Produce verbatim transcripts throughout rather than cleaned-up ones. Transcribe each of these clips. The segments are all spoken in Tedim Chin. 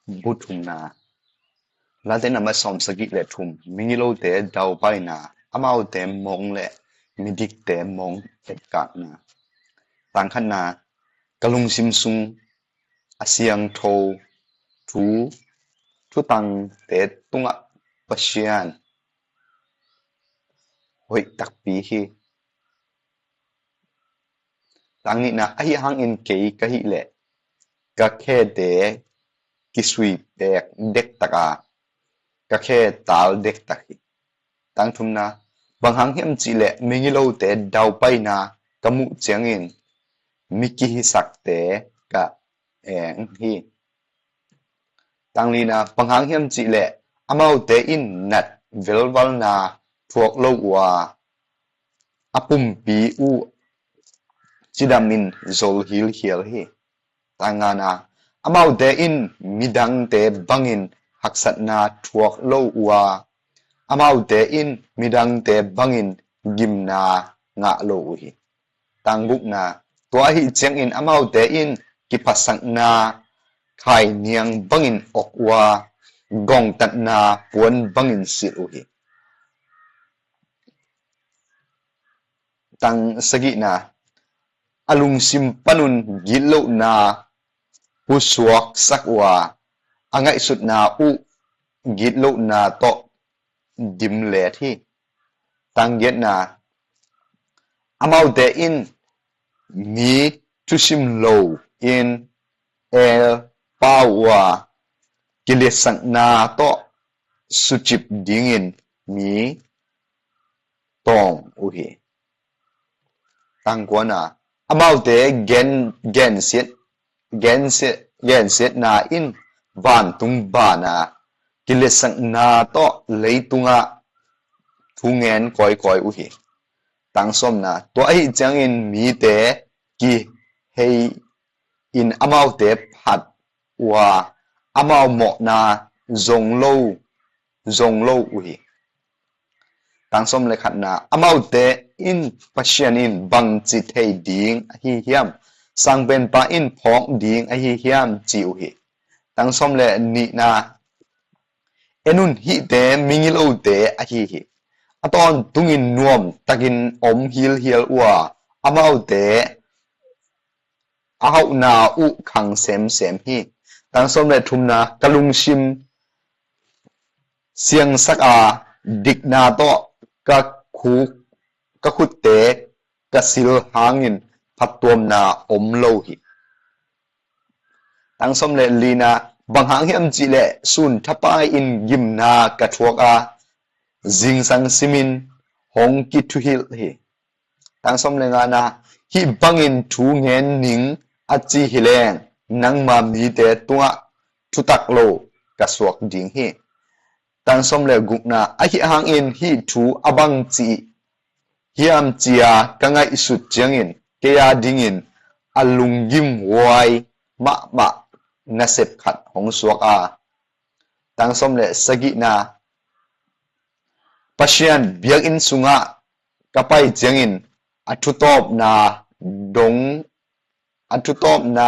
Bu thumna. Late nama sawm sagih le thum. Migilote daupaina, amaute mong le midikte mong etkakna. Tang khatna, ka lungsim sung a siangtho thu, thutangte tungah Pasian hoih takpi hi. Tang nihna, ahi hangin kei ka hih leh ka khete kisui pek dektak a, ka khe tal dektak hi. Tang thumna, bang hang hiam cihleh migilote daupaina ka muh ciangin mi kihisakte ka eng hi. Tang lina, bang hang hiam cihleh amaute in nat velvalna thuak lo uh a, a pumpi uh cidamin zol hilhial hi. Tang ngana, amaute in midangte bangin haksatna thuak lo uh a, amaute in midangte bangin gimna ngah lo uh hi. Tang gukna, tua ahi ciangin amaute in kiphatsakna khainiang bangin ok uh a, gongtatna puan bangin silh uh hi. Tang sagihna, a lungsim panun gitlohna pusuaksak uh a, a ngaihsutna uh gitlohna tawh dimlet hi. Tang giatna, amaute in mi thusim lo in elpau uh a, kiliatsakna tawh sucip dingin mi tawng uh hi. Tang kuana, amaute gen, gensiat, gensiat, gensiatna in vantung bana kiliatsakna tawh leitungah thungen kawikawi uh hi. Tang sawmna, tua ahi ciangin mite kihei in amaute phat uh a, amau mawhna zong lo, zong lo uh hi. Tang sawm le khatna, amaute in Pasian in bangci thei ding ahi hiam, sangpenpa in phawk ding ahi hiam ci uh hi. Tang sawm le nihna, en un, hihte migilote ahi hi. A tawntungin nuam takin om hilhial uh a, amaute a hauhna uh khang semsem hi. Tang sawm le thumna, ka lungsim siangsak a, dikna tawh ka khu, ka khutte ka sil hangin phattuamna om lo hi. Tang sawm le lina, bang hang hiam cihleh sun thapai in gimna ka thuak a, zingsang simin hong kithuhilh hi. Tang sawm le ngana, hih bangin thu ngen ning a ci hileng, nangma mite tungah thutak lo ka suak ding hi. Tang sawm le gukna, ahi hangin hih thu a bang ci hiam cia ka ngaihsut ciangin, kei a dingin a lunggim huai mahmah nasep khat hong suak a. Tang sawm le sagihna, Pasian biakinn sungah ka pai ciangin a thutawpna dong, a thutawpna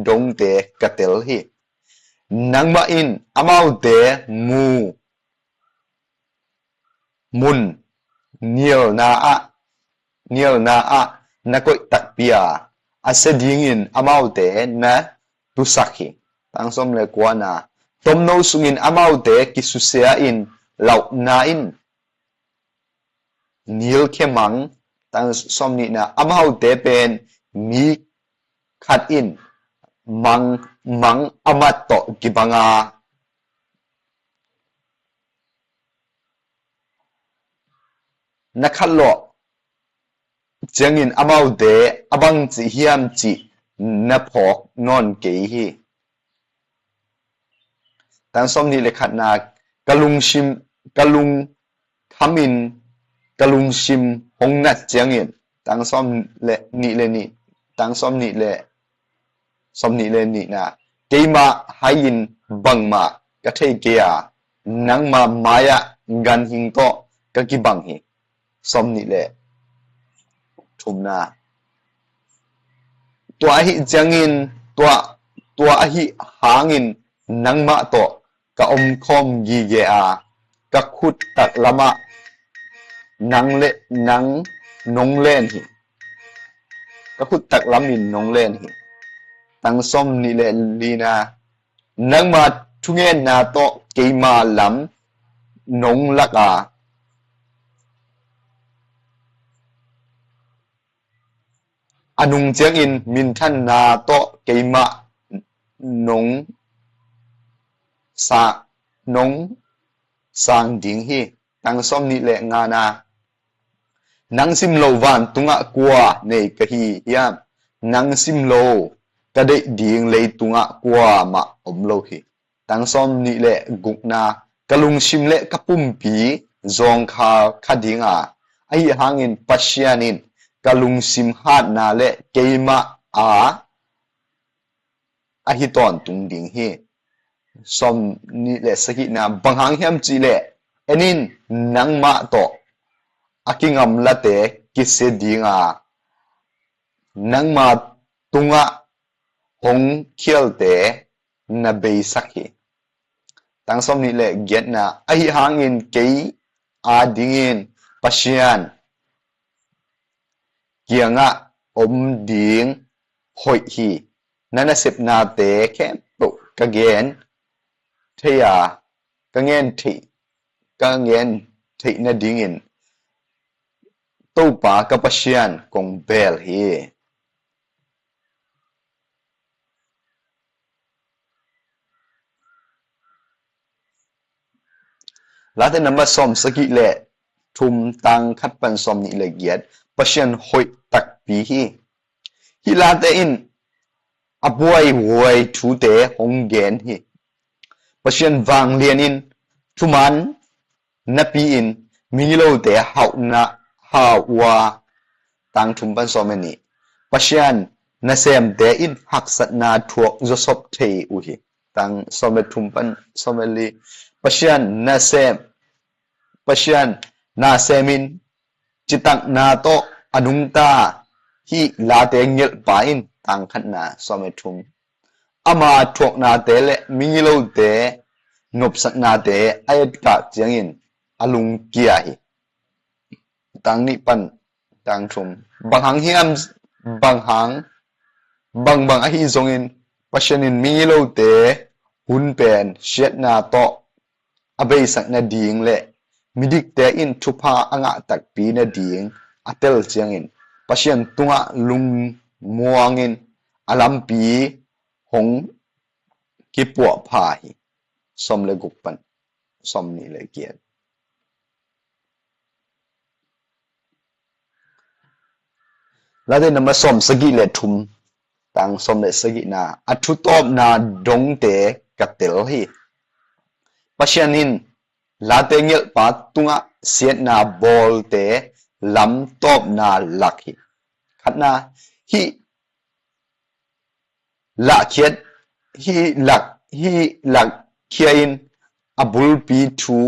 dongte ka tel hi. Nangmah in amaute mu mun nialna ah, nialna ah na koih takpi a, a sia dingin amaute na tusak hi. Tang sawm le kuana, tomno sungin amaute kisusia in, lauhna in nilkhia mang. Tang sawm nihna, amaute pen mi khat in mang, mang a mat tawh kibang a, na khatlawh ciangin amaute a bangci hiam cih na phawk nawn kei hi. Tang sawm nih le khatna, ka lungsim, ka lungkhamin ka lungsim hong nat ciangin, tang sawm le nih le nih, tang sawm nih le sawm nih le nihna, keimah hai-in bangmah ka thei kei a, nangma mai-ah ganhing tawh ka kibang hi. Sawm nih le thumna, tua ahi ciangin, tua, tua ahi hangin nangmah tawh ka omkhawm gige a, ka khut taklamah nang le nang nong len hi. Ka khut taklamin nong len hi. Tang sawm nih le lina, nangma thungenna tawh keima lam nong lak a, a nung ciangin minthanna tawh keimah nong sa nong sang ding hi. Tang sawm nih le ngana, nang simlo vantungah kua nei ka hi hiam? Nang simlo ka deih ding leitungah kua mah om lo hi. Tang sawm nih le gukna, ka lungsim le ka pumpi zawngkhal kha dinga, ahi hangin Pasian in ka lungsim hatna le keimah a ahi tawntung ding hi. Sawm nih le sagihna, bang hang hiam cihleh, en in, nangmah tawh a kingamlate kisia dinga, nangma tungah hong khialte na beisak hi. Tang sawm nih le giatna, ahi hangin kei adingin Pasian kiangah om ding hoih hi. Na nasepnate khempeuh ka gen thei a, ka gen thei, ka gen theih nadingin Topa ka Pasian kong bel hi. Late nambat sawm sagih le thum, tang khat pan sawm nih le giat, Pasian hoih takpi hi. Hih late in a buaihuai thute hong gen hi. Pasian vanglian in thuman napi-in migilote hauhna hau uh a, tang thum pan sawm le nih, Pasian nasemte in haksatna thuak zawsop thei uh hi. Tang sawm le thum pan sawm le li, Pasian nasem, Pasian nasem in citakna tawh a nungta hih late ngelhpa in, tang khatna sawm le thum, ama thuaknate le migilote nopsaknate a etkak ciangin a lungkia hi. Tang nih pan tang thum, bang hang hiam, bang hang, bang bang ahi zongin Pasian in migilote hun pen siatna tawh a beisak nading le midikte in thupha a ngah takpi nading a tel ciangin Pasian tungah lungmuangin a lampi hong kipuahpha hi. Sawm le guk pan sawm nih le giat. Late nambat sawm sagih le thum, tang sawm le sagihna, a thutawpna dongte ka tel hi. Pasian in late ngelhpa tungah siatna bawlte lam tawpna lak hi. Khatna, hih lahkhiat, hih lak, hih lakkhia in a bulpi thu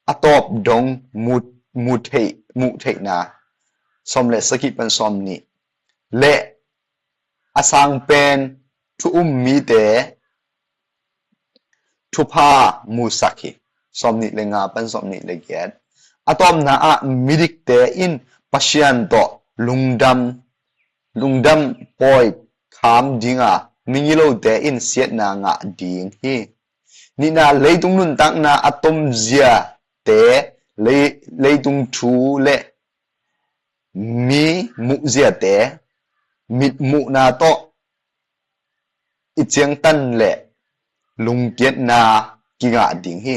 a tawp dong mu, mu theih, muh theihna, sawm le sagih pan sawm nih, le a sang pen thu um mite thupha musak hi. Sawm nih le nga pan sawm nih le giat. A tawpna ah midikte in Pasian tawh lungdam, lungdam pawi kham dinga, migilote in siatna ngah ding hi. Nihna, leitung nuntakna a tomziate, lei, leitung thu le mi muhziate mitmuhna tawh i ciangtan le lungkiatna kingah ding hi.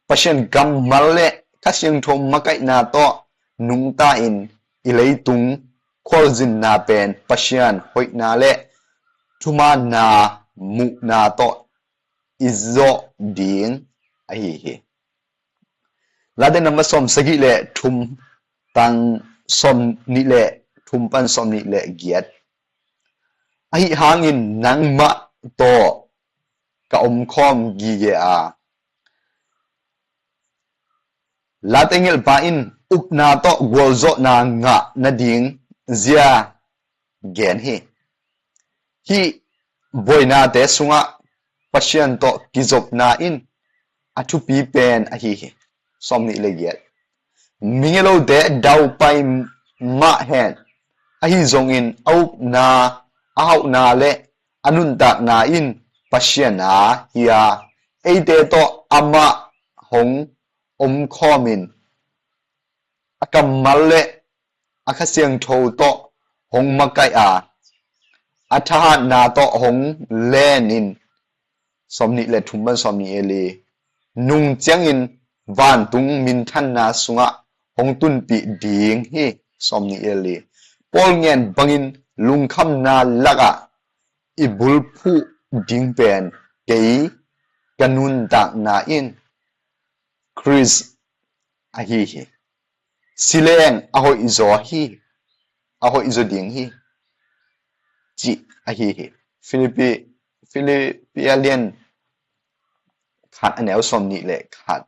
Pasian kammal le Kha Siangtho makaihna tawh nungta in i leitung khualzinna pen Pasian hoihna le thumaanna muhna tawh i zawh ding ahi hi. Late nambat sawm sagih le thum, tang sawm nih le thum pan sawm nih le giat. Ahi hangin nangmah tawh ka omkhawm gige a, late ngelhpa in upna tawh gualzawhna ngah nading zia gen hi. Hih buainate sungah Pasian tawh kizopna in a thupi pen ahi hi. Sawmnih le giat. Migilote daupai mah hen, ahi zongin a ukna, a hauhna le a nuntakna in Pasian a hi a, eite tawh amah hong omkhawmin a kammal le a Kha Siangtho tawh hong makaih a, a thahatna tawh hong lenin, sawmnih le thum pan sawmnih le li, nung ciangin vantung minthanna sungah hong tunpih ding hi. Sawmnih le li. Paul ngen bangin lungkhamna lakah i bulphuh ding pen kei ka nuntakna in Khrist ahi hi. Si leng a hoihzaw hi, a hoihzaw ding hi, cih ahi hi. Philippi, Philippi a lian khat a neu sawmnih le khat